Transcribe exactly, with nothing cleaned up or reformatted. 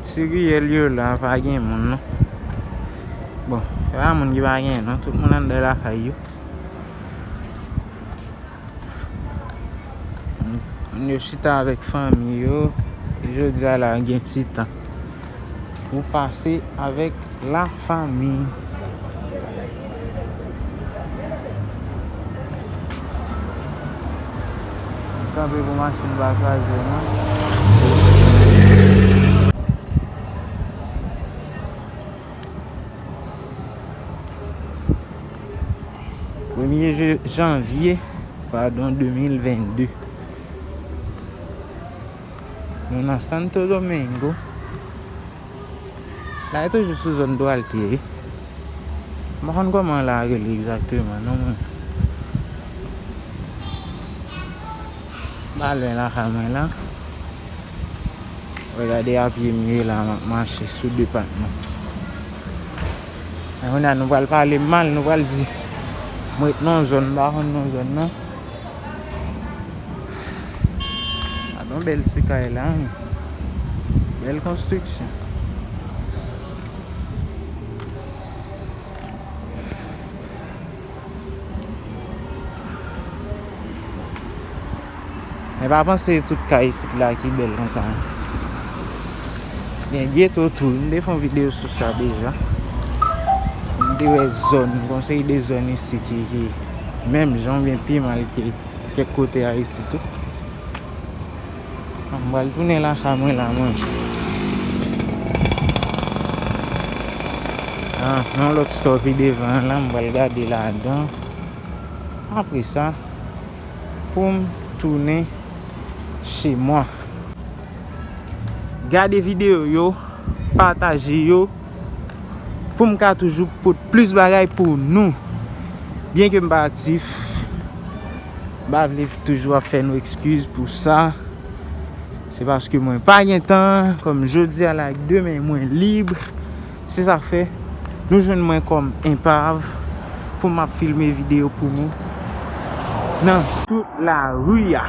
Si riyèl yo la, pa gen moun non. Bon, se pa moun ki pa gen non, tout moun anndan lakay yo. Moun yo chita avèk fanmi yo. E jodi a la, gen ti tan pou pase avèk lafanmi. Kanpe pou machin pa kraze non. Premye je- janvye, padon, de mil vennde. Nou nan Santo Domingo. La e toujou sou zòn Duarte, wi. M pa konn kòman la rele egzakteman non, mwen. M pa lwen lakay mwen la. Wè, gade apye m ye la, m ap mache sou depatman. Kounye a nou pral pale mal, nou pral di m ret nan zòn, m pa konn nan zòn nan. Gade yon bèl ti kay la, wi. Bèl konstriksyon. Men pa panse tout kay isit la ki bèl konsa. Gen geto tou, m te fè yon videyo sou sa deja. M te wè zòn, yon seri de zòn isi ki, ki menm jan oubyen pi mal ke kèk kote Ayiti tou. M pral tounen lakay mwen la, mwen. Ah, yon lòt store pi devan an la, m pral gade ladan. Apre sa, pou m tounen chez moi. Gade videyo yo, pataje yo, pou m ka toujou pote plis bagay pou nou. Byen ke m pa aktif, m pa vle toujou ap fè nou ekskiz pou sa. Se paske mwen pa gen tan, kòm jodi a la ak demen mwen lib. Se sa k fè nou jwenn mwen kòm enpav pou m ap filme videyo pou nou nan tout lari a.